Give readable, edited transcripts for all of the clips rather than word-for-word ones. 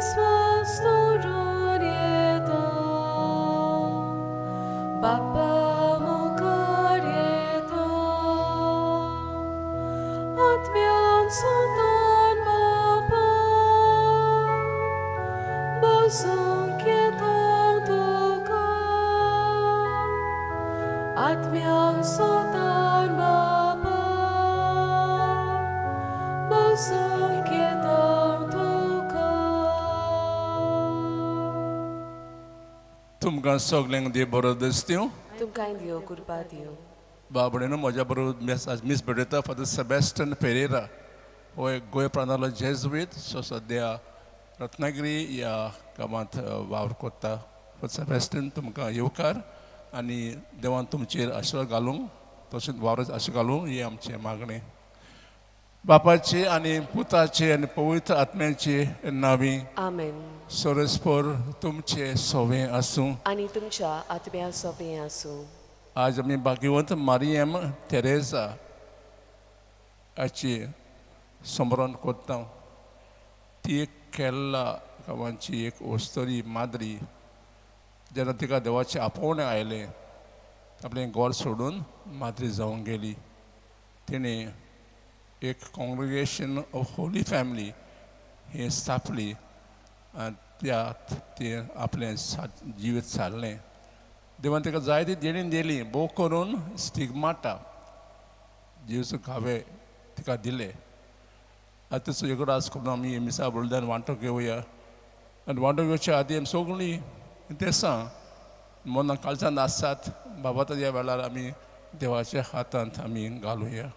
विस्वास दवरून येता बापा मुखार येता आत्म्यान सुतान बापा बसूंक येता तुका आत्म्यान सुतान बापा बसूंक येता तुका. तुमकां सगल्यांक देव बरो दिसत्यो. तुमकांय देव कृपा दिवं. बाबडेनो म्हज्या बरोबर मिस आज मीस भेटयता फादर सेबॅस्टन पेरेरा. हो एक गोंय प्रांतालो जेजुईत, सो सद्या रत्नागिरी ह्या गांवांत वावर कोत्ता. फादर सेबॅस्टन, तुमकां येवकार आनी देवान तुमचेर आशिर्वाद घालूंक, तशेंच वावर आशिर्वाद घालूंक हें आमचें मागणें. बापाचे आनी पुताचे आनी पवित्र आत्म्याचे नांवी. आमेन. सोरस्पर तुमचे सोवे आसूं. आनी तुमच्या आत्म्या सोबें आसूं. आज आमी भाग्यवंत मारियम तेरेजा हाची स्मरण करता. ती एक केरला गांवांची एक ओस्तरी माद्री. जेन्ना तिका देवाचें आपोवणें आयलें, आपलें घर सोडून माद्री जावंक गेली. तिणें एक कॉंग्रिगेशन ऑफ होली फॅमिली हें स्थापली आनी त्या तें आपलें जिवीत सारलें. देवान ताका जायती देणी दिली, भोव करून स्टिगमाटा जेजू घावे तिका दिले. आतां तुजो आज करून आमी मिसा बळदान वांटो घेवया आनी वांटो घेवच्या आदी आमी सगळीं तेसां मना काळजांत आसात बाबा, ह्या वेळार आमी देवाच्या हातांत आमी घालुया.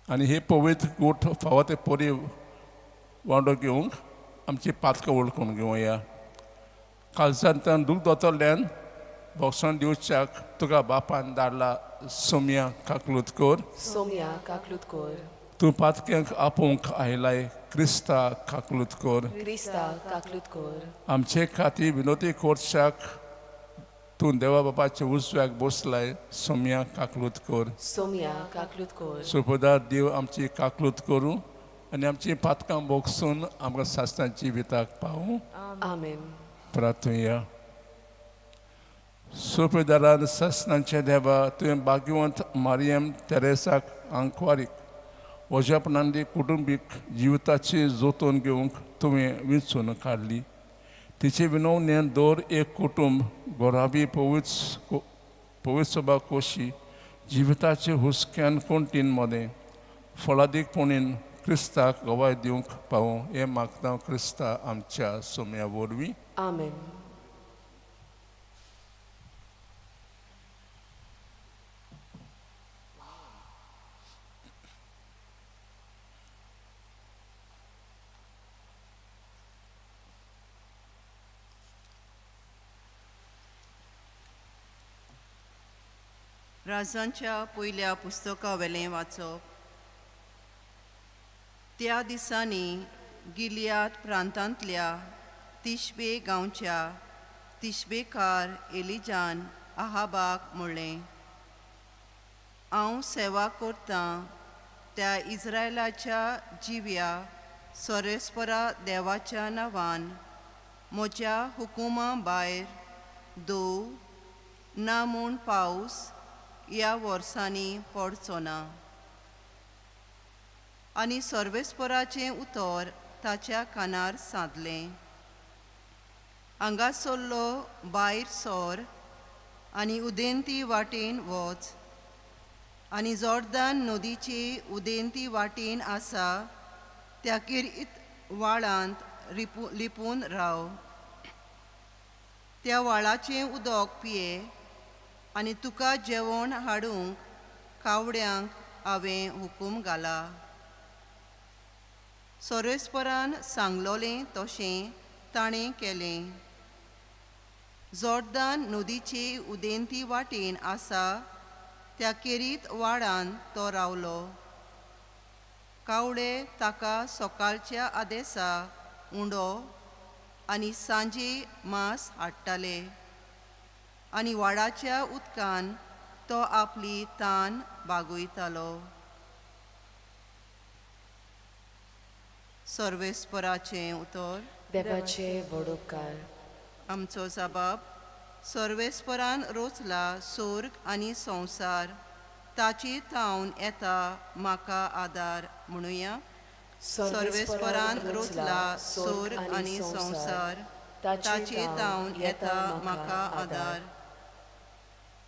आनी हे पवित्र गोठ फावो ते परी वांटो घेवंक आमची पातकां वळखून घेवया. कालसांतल्यान दूख दोतोल्यान भोगसण दिवच्याक तुका बापान धाडला, सोमया काकलूत कर. सोमया काकलूत कर. तूं पातक्यांक आपोवंक आयलाय, क्रिस्ता काकलूत कर. क्रिस्ता काकलूत कर. आमचे खातीर विनोती कोर्शाक तूं देवा बापाच्या उजव्याक बसलाय, सोमया काकलूत कर. सोमया काकलूत कर. सुपदार देव आमची काकलूत करूं आनी आमची पातकां भोगसून आमकां सासणाच्या जिविताक पावूं. आमेन. प्रार्थुया. सुपेदारान सासणाचे देवा, तुवें भाग्यवंत मारियम तेरेसाक आंकवारीक वज्यापणांदी कुटुंबीक जिविताची जोतून घेवंक तुवें विंचून काडली. तिचे विनवणेन दर एक कुटुंब गोराबी पवित्र पवित्र सभा कोशी जिविताचे हुस्क्यान कोणटीन मदें फळादीकपणीन क्रिस्ताक गवाय दिवंक पावूं, हें मागता क्रिस्ता आमच्या सोम्या वरवीं. आमेन. राजांच्या पयल्या पुस्तका वेलें वाचप. त्या दिसांनी गिलियाद प्रांतांतल्या तिशबे गांवच्या तिशबेकार एलिजान आहाबाक म्हणलें, हांव सेवा करतां त्या इस्रायलाच्या जिव्या सोरेस्परा देवाच्या नांवान म्हज्या हुकुमा भायर दव ना म्हूण पावस ह्या वर्सांनी पडचो ना. आनी सर्वेस्पराचें उतर ताच्या कानार सादलें, हांगासरलो भायर सर आनी उदेंती वाटेन वच आनी जोर्दान नदीचे उदेंती वाटेन आसा त्या किरीत व्हाळांत लिपून राव. त्या व्हाळाचें उदक पिये आनी तुका जेवण हाडूंक कावड्यांक हांवें हुकूम घाला. सोरेस्परान सांगलोलें तशें ताणें केलें. जोर्दान नदीचे उदेंती वाटेन आसा त्या केरीत वाडान तो रावलो. कावळे ताका सकाळच्या आदेसा उंडो आनी सांजे मांस हाडटाले आनी वाडाच्या उदकान तो आपली तान बागयतालो. सर्वेस्पराचें उतर. देवाचे व्हड उपकार. आमचो जबाब सर्वेस्परान रोचला सोर्ग आनी संवसार, ताची तावन येता म्हाका आदार. म्हणुया. सर्वेस्परान रोचला सोर्ग आनी संवसार, ताची तावन येता म्हाका आदार.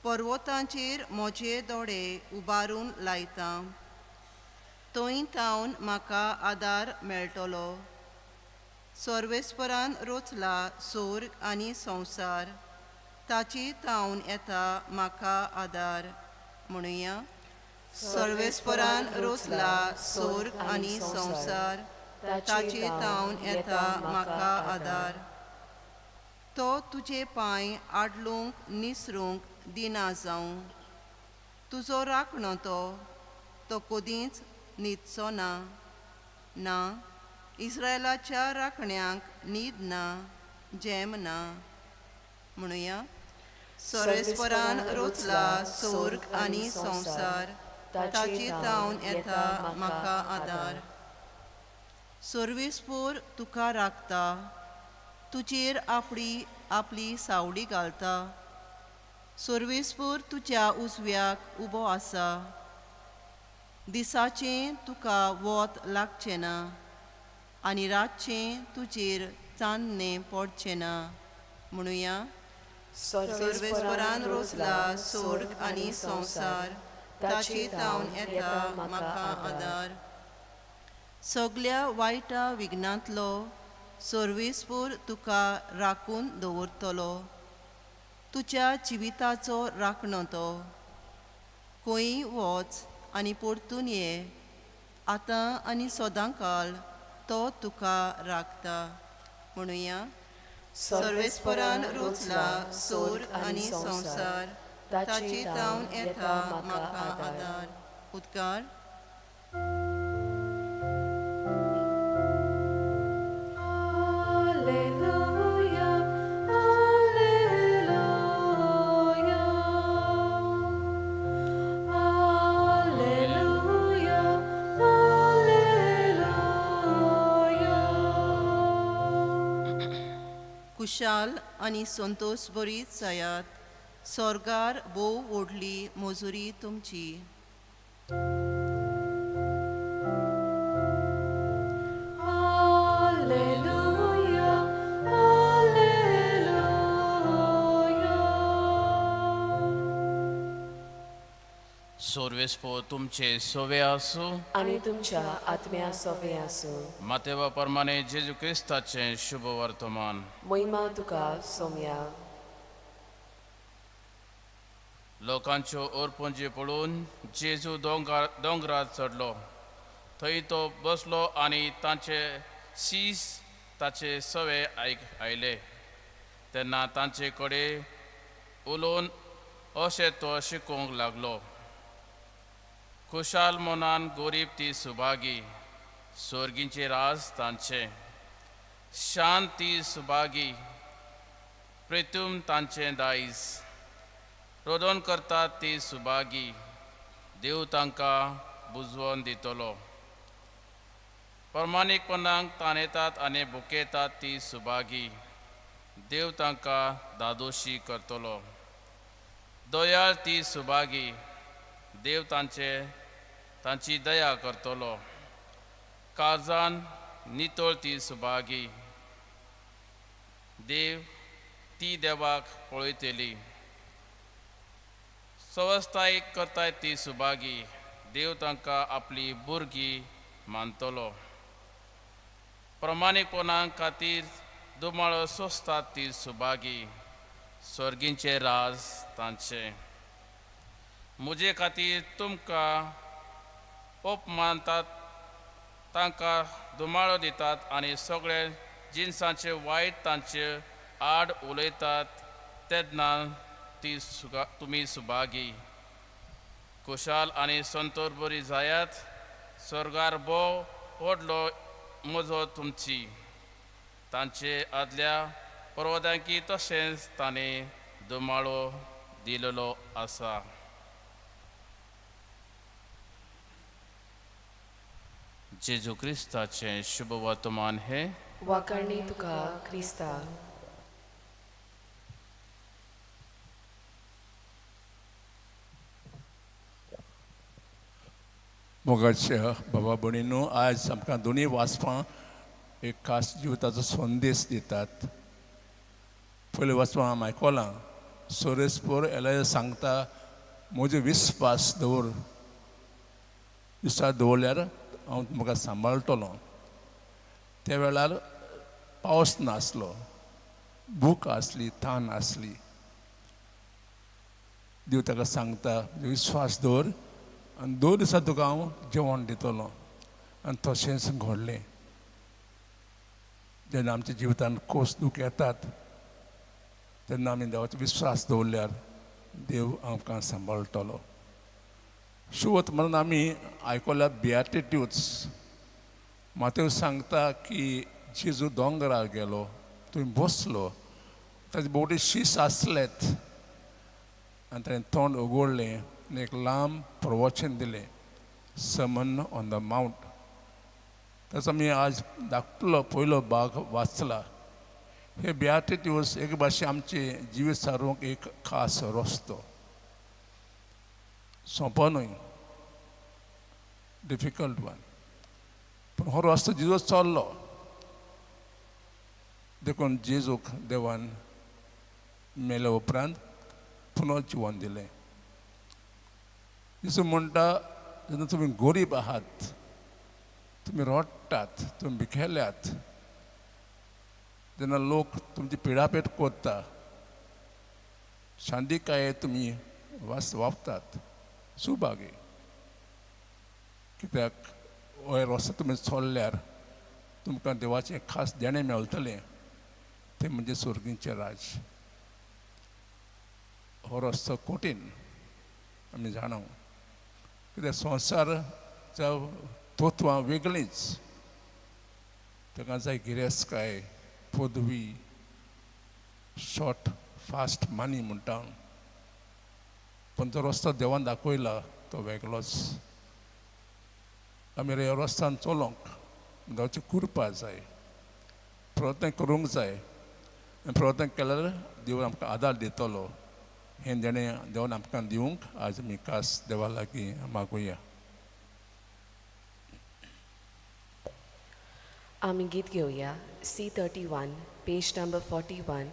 पर्वतांचेर म्हजे दोळे उबारून लायता, थंय तावन म्हाका आदार मेळटलो. सर्वेस्परान रोचला सोर्ग आनी संवसार, ताची तावन येता म्हाका आदार. म्हणुया. सर्वेस्परान रोचला सोर्ग आनी संवसार, ताची तावन येता म्हाका आदार. तो तुजे पांय आडलूंक निसरूंक दिना जावं, तुजो राखणो तो, तो कदींच न्हिदचो ना. ना, इस्रायलाच्या राखण्यांक न्हीद ना, जेम ना. म्हणुया. सर्वेस्परान रोचला सोर्ग आनी संवसार, ताची तावन येता म्हाका आदार. सर्वेस्पोर तुका राखता, तुजेर आपली आपली सावडी घालता. सर्वेस्पोर तुज्या उजव्याक उबो आसा, दिसाचें तुका वत लागचें ना आनी रातचें तुजेर चान्नें पडचें ना. म्हणुया. सर्वेस्परान रोचला सोर्ग आनी संवसार, ताची तावन येता म्हाका आदार. सगल्या वायटा विघ्नांतलो सर्वेस्पोर तुका राखून दवरतलो, तुज्या जिविताचो राखणो तो. खंय वच आनी परतून ये, आतां आनी सदांकाळ तो तुका राखता. म्हणुया. सर्वेस्परान रोचला सोर्ग आनी संवसार, ताची तावन येता म्हाका आदार. उद्गार. Alleluia, Alleluia, Alleluia, Alleluia. Kushal आनी संतोष बरीत जायात, सोर्गार भोव व्हडली मजुरी तुमची. Alleluia, Alleluia. सोर्वेस्पो तुमचे सोवे आसूं. आनी तुमच्या आत्म्या सोवे आसूं. मातेवा प्रमाणे जेजू क्रिस्ताचें शुभ वर्तमान. महिमा तुका सोम्या. लोकांच्यो ओरपुंजी पळोवन जेजू दोंगरार चडलो. थंय तो बसलो आनी तांचे शीस ताचे सवे आयले. तेन्ना तांचे कडेन उलोवन अशें तो शिकोवंक लागलो. खुशाल मनान गोरीब ती सुभागी, सोर्गींचे राज तांचे. शांत ती सुभागी, प्रितूम तांचें दायज. रोदन करतात ती सुभागी, देव तांकां बुजवोन दितलो. प्रमाणीकपणाक ताणेतात आनी भुकेतात ती सुभागी, देव तांकां दादोशी करतलो. दयाळ ती सुभागी, देव तांची दया करतलो. काळजान नितळ ती सुभागी, देव ती देवाक पळयतली. सवस्ताय करताय ती सुभागी, देव तांकां आपली भुरगीं मानतलो. प्रमाणीकपणा खातीर दुमाळो सोंसतात ती सुभागी, सर्गींचें राज तांचें. म्हजे खातीर तुमकां अपमानतात, तांकां दुमाळो दितात आनी सगळे जिनसांचे वायट तांचे आड उलयतात तेन्ना ती तुमी सुभागी. खुशाल आनी संतोर बरी जायात, स्वर्गार भोव व्हडलो म्हजो तुमची. तांचे आदल्या पर्वतांकी तशेंच ताणें दुमाळो दिलेलो आसा. जेजू क्रिस्ताचें शुभ वर्तमान हें। वाखाणणी तुका क्रिस्ता। मोगाच्या बाबा भयणीनो, आयज आमकां दोनूय वाचपां एक खास जिविताचो संदेश दितात। पयलें वाचपां आमी आयकलां, सोरेस्पोर एलाय सांगता, म्हजो विस्वास दवर, विस्वास दवरल्यार हांव तुमकां सांबाळटलो। त्या वेळार पावस नासलो, भूक आसली, तान आसली। देव ताका सांगता, विस्वास दवर आनी 2 दिसां तुका हांव जेवण दितलो। आनी तशेंच घडलें। जेन्ना आमच्या जिवितांत खोस दूख येतात तेन्ना आमी देवाचो विस्वास दवरल्यार देव आमकां सांबाळटलो। शुवत म्हणून आमी आयकल्या बियाटिट्यूड्स। मातेव सांगता की जेजू दोंगरार गेलो, थंय बसलो, ताजे भोवटी शीस आसलेत आनी ताणें तोंड उगडलें आनी एक लांब प्रवचन दिलें, समन ऑन the mount. ताचो आमी आज धाकटलो पयलो भाग वाचला। हे बियाटिट्यूड्स एक भाशे आमचे जिवीत सारूंक एक खास रस्तो, सोंपो न्हय, डिफिकल्ट वन, पूण हो रस्तो जेजू चल्लो। देखून जेजूक देवान मेल्या उपरांत पुनः जिवन दिलें। जेजू म्हणटा, जेन्ना तुमी गरीब आहात, तुमी रडटात, तुमी भिखेल्यात, जेन्ना लोक तुमची पिडापेट करता, शांतिकाये तुमी वास वापतात, सुभागी, कित्याक हो रस्तो तुमी चल्ल्यार तुमकां देवाचें खास देणें मेळटलें, तें म्हणजे स्वर्गीचें राज। हो रस्तो कठीण आमी जाणा, कित्याक संवसाराच्या तत्वां वेगळींच, ताका जाय गिरेस्तकाय, पदवी, शॉर्ट फास्ट मनी म्हणटा, पूण जो रस्तो देवान दाखयला तो वेगळोच। आमी ह्या रस्त्यान चलोवंक देवाची कृपा जाय, प्रयत्न करूंक जाय, आनी प्रयत्न केल्यार देव आमकां आदार दितलो। हें देणें देवान आमकां दिवंक आज आमी खास देवा लागीं मागुया। आमी गीत घेवया C 31 page number 41,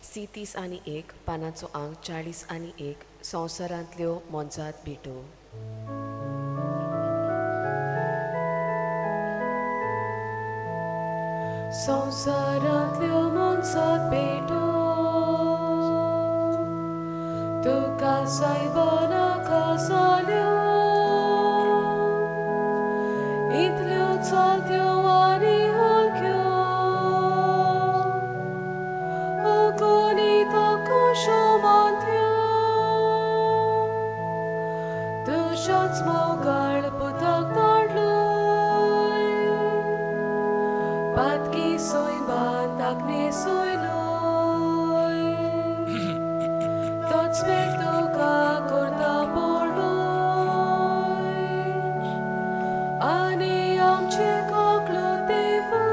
C 31 पानाचो आंक 41, संवसारांतल्यो मोनजात भेटो। संवसारांतल्यो मोनजात भेटो, तुका सायबा खासाल्यो, इतल्यो चलत्यो आनी हलक्यो, अगणीत कश्यो मानत्यो, तुज्याच मोगाळ पुताक धाडलोय, पातकी सोयबान ताकने सोयलोय, तोच मेक तुका करता पडलोय, आनी आमचे कोकलो देवय।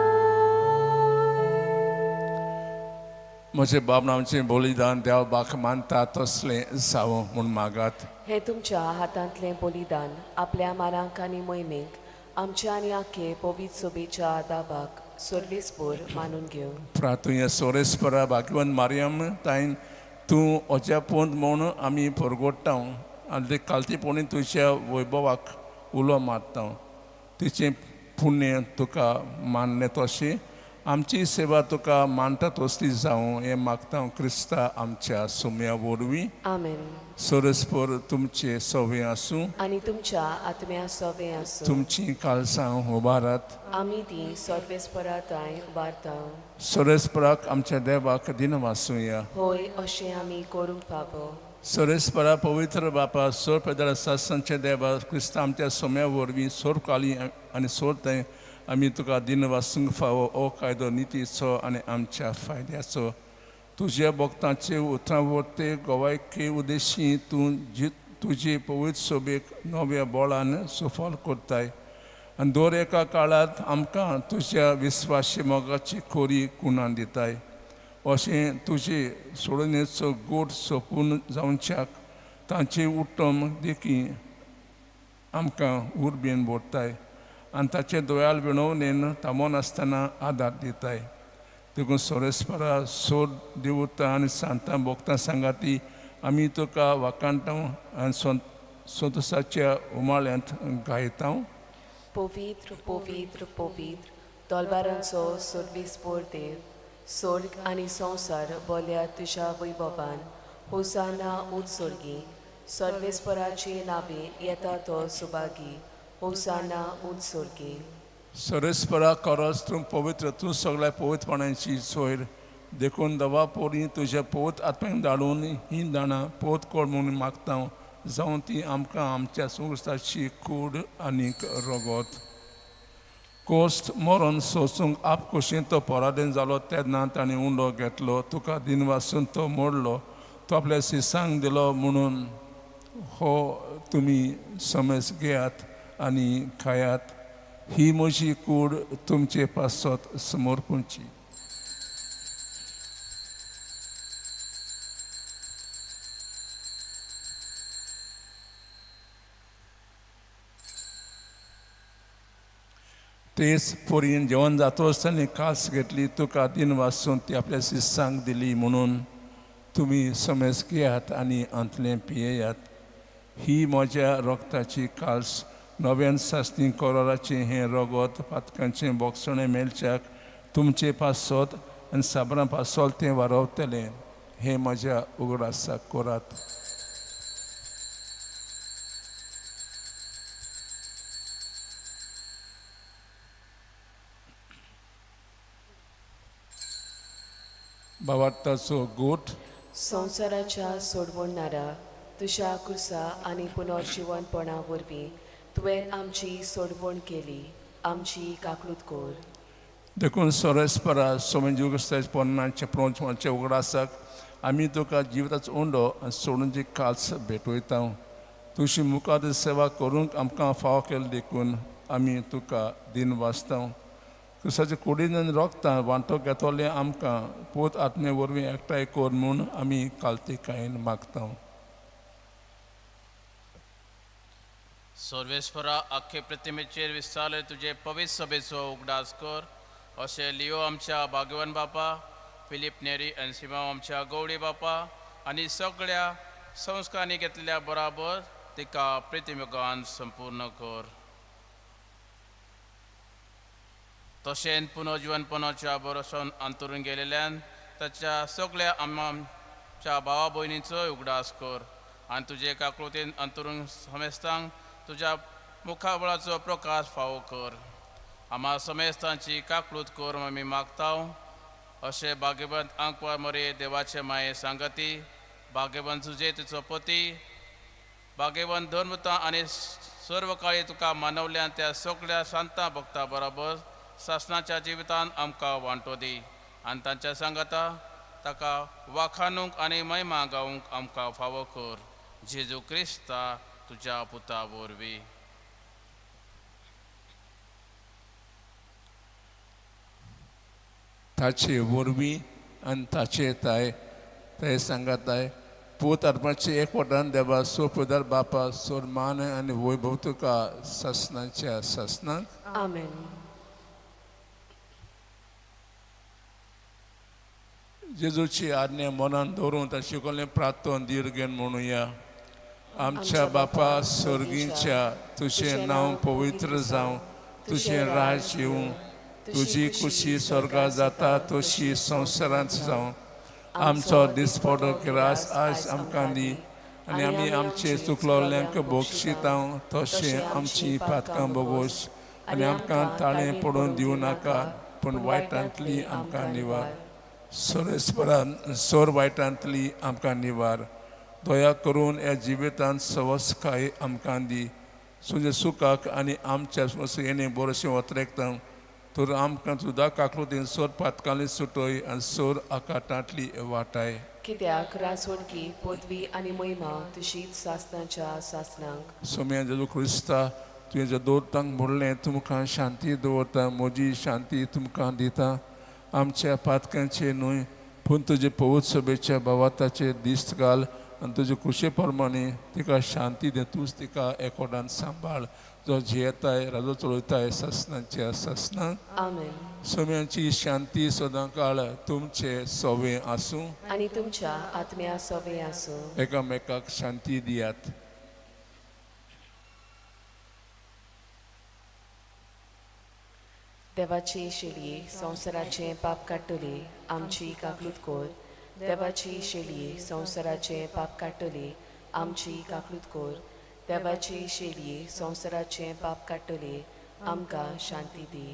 म्हजे बाब आमचें बलिदान देव बाक मानता तसलें जावं म्हूण मागात। हें तुमच्या हातांतलें बलिदान आपल्या मानांक आनी मोहिमेक आमच्या आनी आखे पवित्र सोबेच्या दावाक सर्वेस्पोर मानून घेवं। प्रातुया सोरेस्परा भाग्यवंत मारियम ताईन तूं अजापूंत म्हूण आमी परगोडटा आनी ते कालतीपणी तुज्या वैभवाक उलो मारता, तिचें पुण्य तुका मानलें तशें आमची सेवा तुका मानता तसली जावं हें मागता क्रिस्ता आमच्या सुम्या वरवीं। आमेन। सोरेस्पोर तुमचे सवे आसूं आनी तुमच्या आत्म्या सवे आसूं। तुमची कालसां उबारात, आमी ती सर्वेस्परा तांय उबारता। सोरेस्पराक आमच्या देवाक दिन वासूया। होय, अशें आमी करूंक फावो। सोरेस्परा पवित्र बापा सोर पेदरा सासनच्या देवा क्रिस्ता आमच्या सोम्या वरवीं सोर काली आनी सोर थंय आमी तुका दिन वासूंक फावो। ओ कायदो नितीचो आनी आमच्या फायद्याचो तुज्या भक्तांचे उतरां वरते गोवायके उद्देशी तूं तुजे पवित्र सोबेक नव्या बोळान सुफल करताय आनी दर एका काळांत आमकां तुज्या विस्वाशी मोगाची खोरी कुणान दिताय. अशें तुजे सोडणेचो गोट सोंपून जावच्याक तांचे उत्तम देखी आमकां उर्बेन भरताय आनी ताचे दोयाल विणवणेन थांबोनासतना आदार दिताय. देखून सोरेस्परा सोद देवता आनी सांतां भोगतां सांगाती आमी तुका वाखाणटा आनी संतोसाच्या उमाळ्यांत गायता. पवित्र पवित्र पवित्र तलवारांचो सर्वीसपोर देव, स्वर्ग आनी संवसार बोल्या तुज्या वैभवान. होसाना उत्सर्गी, सर्वेस्पराचे नावे येता तो सुभागी. होसाना उत्सर्गी. सरेस्परा करस तूं पवित्र, तूं सगळ्या पवित्रपणाची सोयर. देखून दवा पोरी तुज्या पवित्र आत्म्याक धाडून ही दाणां पोत कोण म्हणून मागता, जावं ती आमकां आमच्या संवसाची कूड आनीक रगत. कोस्ट मरण सोसूंक आपखुशीन तो पराधीन जालो तेन्ना ताणें उंडो घेतलो, तुका दिनवासून तो मोडलो, तो आपल्या सिसांक दिलो म्हणून हो तुमी समज घेयात आनी खायात. ही म्हजी कूड तुमचे पासत समर्पूंची. तेच पोरयेन जेवण जातोच ताणें कास घेतली, तुका दिनवासून ती आपल्या शिस्सांक दिली म्हणून तुमी समज घेयात आनी आंतलें पियेयात. ही म्हज्या रक्ताची काल्स, नव्यान सासणी कोराचें हें रगत पातकांचें बोगसणें मेळच्याक तुमचे पासत आनी साबरां पासत तें वारवतलें. हें म्हज्या उगडासाक करात. बाबाचो गोठ संवसाराच्या सोडवणणारा तुज्या कुसा आनी पुनर्जिवनपणा वरवीं तुवें आमची सोडवण केली, आमची काकळूत कर. देखून सोरेस्परा सोमेन जुगस्ताज पोन्नाचे प्रोंचमाचे उगडासाक आमी तुका जिविताचो उंडो आनी सोडूनची काल्स भेटवयता. तुजी मुखार सेवा करूंक आमकां फावो केली देखून आमी तुका दिन वाचता. क्रिस्ताच्या कुडीन आनी रोगतां वांटो घेतोले आमकां पोत आत्मे वरवीं एकठांय कर म्हूण आमी कालतिकायेन मागता. सर्वेस्परा आख्खे प्रतिमेचेर विस्तारले तुजे पवित्र सभेचो उगडास कर. अशें लियो आमच्या भाग्यवान बापा, फिलीप नेरी आनी सिमांव आमच्या गवळी बापा आनी सगळ्या संस्कारांनी घेतलेल्या बराबर तिका प्रतिमुगान संपूर्ण कर. तशेंच पुनर्जिवनपणाच्या भरोसान अंतरून गेलेल्यान ताच्या सगळ्या आमच्या भावा भयणीचोय उगडास कर आनी तुजे काकृतीन अंतरून समेस्तांक तुज्या मुखाबळाचो प्रकाश फावो कर. आमा समेस्तांची काकळूत कर आमी मागता. अशें भाग्यवंत आंकवार मरे देवाचे माये सांगती, भाग्यवंत तुजे तुजो पती, भाग्यवंत धर्मता आनी सर्व काळी तुका मानवल्यान त्या सगळ्या शांता भक्ता बराबर सासणाच्या जिवितान आमकां वांटो दी आनी तांच्या सांगाता ताका वाखाणूंक आनी महिमा गावूंक आमकां फावो कर. जेजू क्रिस्ता तुज्या पुता वरवीं. ताचे वरवीं आनी ताचे ताय ते सांगाताय पूत आत्माचे एकवटान देवा सोपदार बापा सोरमान आनी वैभव तुका सासणाच्या सासणाक. आमेन. जेजूची आज्ञा मनान दवरून ताणें शिकयल्लें प्रार्थन दीर्घेन म्हणुया. आमच्या बापा सर्गीच्या, तुजें नांव पवित्र जावं, तुजें राज येवं, तुजी खुशी स्वर्गात जाता तशी संवसारांत जावं. आमचो दिसपडो ग्रास आज आमकां दी आनी आमी आमचे चुकलोल्यांक बक्षिता तशें आमची पातकां बोगोस आनी आमकां ताळें पडून दिवं नाका, पूण वायटांतली आमकां निवार. सोरेस्परान सोर वायटांतली आमकां निवार. दया करून ह्या जिवितांत सवसकाय आमकां दी, तुज्या सुखाक आनी आमच्या येणे बरोशें वतरेकता तर आमकां तुदा काकलुतीन सोर पातकाली सुटय आनी सोर आकाटांतली वाटाय. कित्याक राजवणकी पदवी आनी महिमा तुजीच सासणाच्या सासणाक. सोम्या जेजू क्रिस्ता तुवें जो दोतांक म्हणलें तुमकां शांती दवरता, म्हजी शांती तुमकां दिता. आमच्या पातकांचे न्हय पूण तुजे पवित्र सभेच्या भावाताचे दिस्त घाल आनी तुजे खुशे प्रमाणे तिका शांती दे. तूंच तिका एकोडान सांबाळ, जो जियेताय राजो चलयताय ससनाच्या ससनाक. आमेन. सोम्यांची शांती सदां काळ तुमचे सोवे आसूं आनी तुमच्या आत्म्या सोवे आसूं. एकामेकाक शांती दियात. देवाची शेली संवसाराचें पाप काडटली, आमची काकलूत कोर. देवाची शेली संवसाराचें पाप काडटली, आमची काकलूत कोर. देवाची शेली संवसाराचें पाप काडटली, आमकां शांती दी.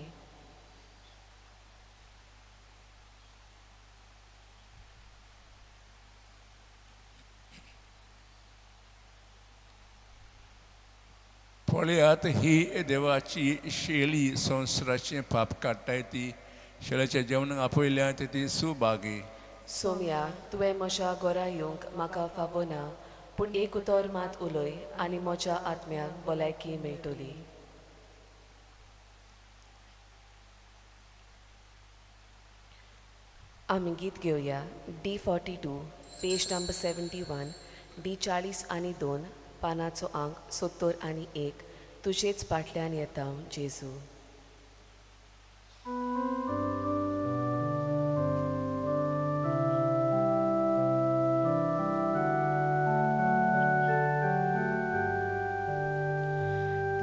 पळयात ही देवाची शेली संवसाराचें पाप काडटाय ती शेल्याच्या जेवणाक आपयल्या ती सुभागी. सोम्या, तुवें म्हज्या घरा येवंक म्हाका फावना, पूण एक उतर मात उलय आनी म्हज्या आत्म्याक भलायकी मेळटली. आमी गीत घेवया D 42, page number 71, D 42, पानाचो आंक 71. तुजेच फाटल्यान येता जेजू.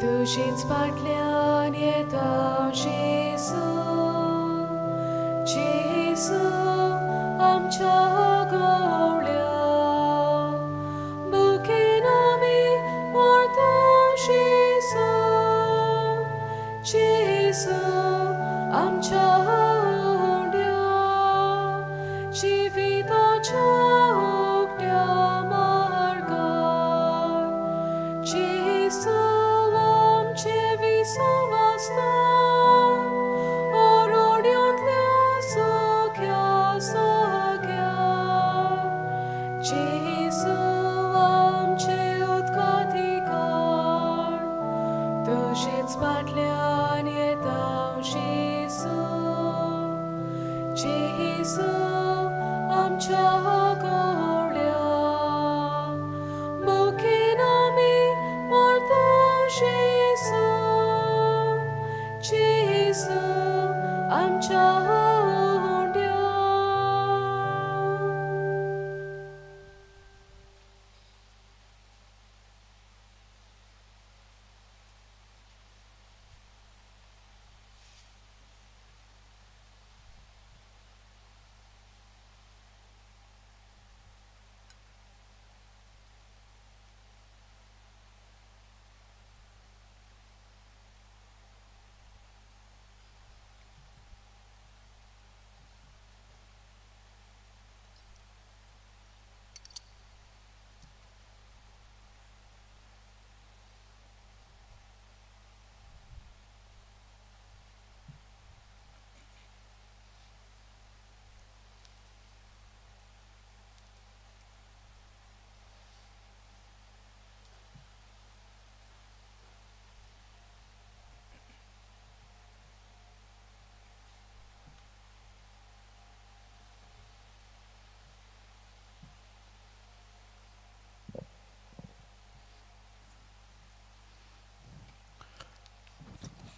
तुजेच फाटल्यान येता जेजू, जेजू आमच्या गवळ्या. बुकेन आमी मरता जेजू, जेजू आमच्या उंड्या. जिविताच्या उकत्या मार्गार जेजू आमचें विसवासतान, ओरोड्यांतल्या सुख्या सगळ्या. जेजू आमचें उदकाधिकार, तुजेच फाटल्यान येता जेजू, जेजू आमच्या गवळ्या. बुकेन आमी मरता जेजू, जेजू आमच्या उंड्या.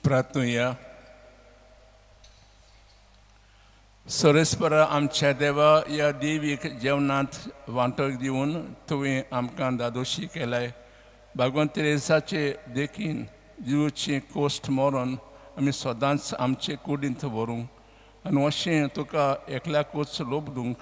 प्रार्थनुया. सरेस्परा आमच्या देवा, ह्या देवीक जेवणांत वांटो दिवन तुवें आमकां दादोशी केलाय. भगवंत तेरेसाचे देखीन जिवचे कोश्ट मरोन आमी सदांच आमचे कुडींत व्हरूंक आनी अशें तुका एकल्याकूच लोबदूंक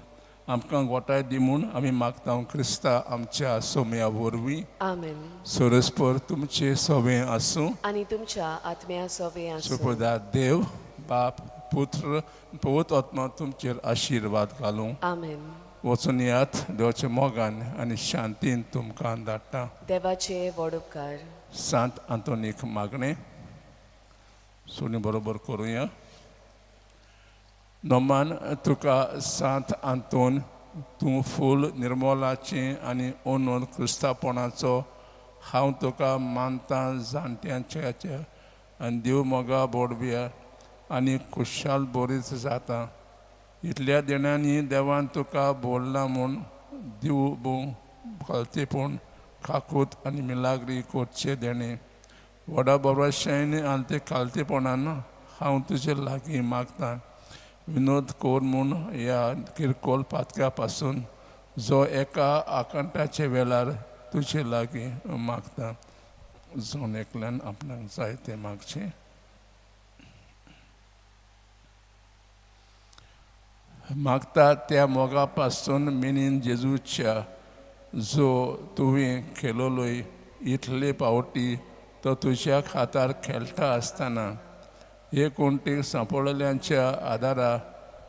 आमकां गोठाय दी म्हूण आमी मागता क्रिस्ता आमच्या सोम्या वरवीं. आमेन. सोरसपर तुमचे सोवे आसूं आनी तुमच्या आत्म्या सोवे आसूं. सुप्रदा देव बाप पुत्र पवित्र आत्मा तुमचेर आशिर्वाद घालूं. आमेन. वचून यात देवाच्या मोगान आनी शांतीन तुमकां धाडटा. देवाचे व्हड उपकार. सांत आंतोनीक मागणें सुणी बरोबर करुया. नोमान तुका सांत आंतोन, तूं फूल निर्मोलाचें आनी ओनून क्रिस्तापणाचो हांव तुका मानता जाणट्यांच्या आनी देव मोगा बोडव्या आनी खुशाल बोरीच जाता. इतल्या देण्यांनी देवान तुका बोल्ला म्हूण दिव बू खालतेपण खाकूत आनी मिलाग्री कोरचे देणें व्हडा बरोशायन आनी ते खालतेपणान हांव तुजे लागीं मागता. विनोद कोर म्हूण ह्या किरकोळ पातका पासून जो एका आकांताच्या वेळार तुजे लागीं मागता. जण एकल्यान आपणाक जाय तें मागचें. मागता त्या मोगा पासून मिनीन जेजूच्या जो तुवें खेळलोय इतले पावटी तो तुज्या खातार खेळटा आसतना हे कोणतीक सांपडल्यांच्या आदारा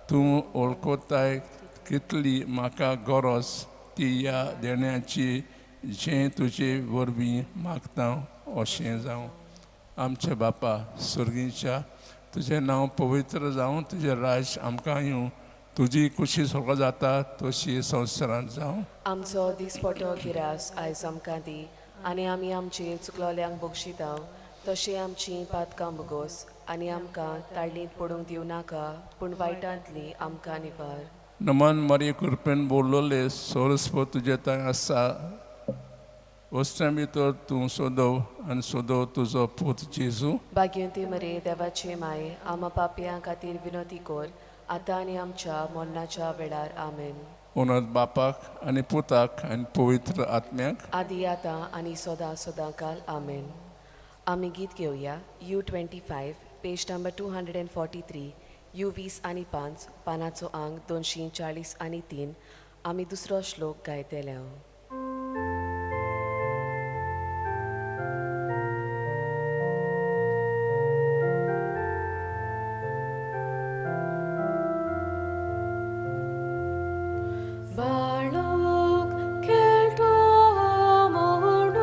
तूं वळखताय कितली म्हाका गरज ती ह्या देण्याची जें तुजे वरवीं मागता अशें जावं. आमचे बापा सुर्गीच्या तुजें नांव पवित्र जावं, तुजें राज आमकां येवं, तुजी खुशी सगळो जाता तशी संवसारांत जावं. आमचो दिसपटो गिरास आयज आमकां दी आनी आमी आमचे चुकलोल्यांक बक्षिता तशें आमची पातकां भोगोस आनी आमकां ताळणींत पडूंक दिवं नाका पूण वायटांतली आमकां निवार. नमन मरी कृपेन बोललोले सोरस्प तुजे थंय आसा. वस्त्रां भितर तूं सोदव आनी सोदव तुजो पूत जेजू. भाग्यंती मरे देवाचे माये आमा पापयां खातीर विनोती कर आतां आनी आमच्या मरणाच्या वेळार. आमेन. उनत बापाक आनी पुताक आनी पवित्र आत्म्याक आदी आतां आनी सदां सदां काल. आमेन. आमी गीत घेवया U 25 page number 243 U 25 पानाचो आंक 243. आमी दुसरो श्लोक गायतले. बाळक खेळटो म्हणून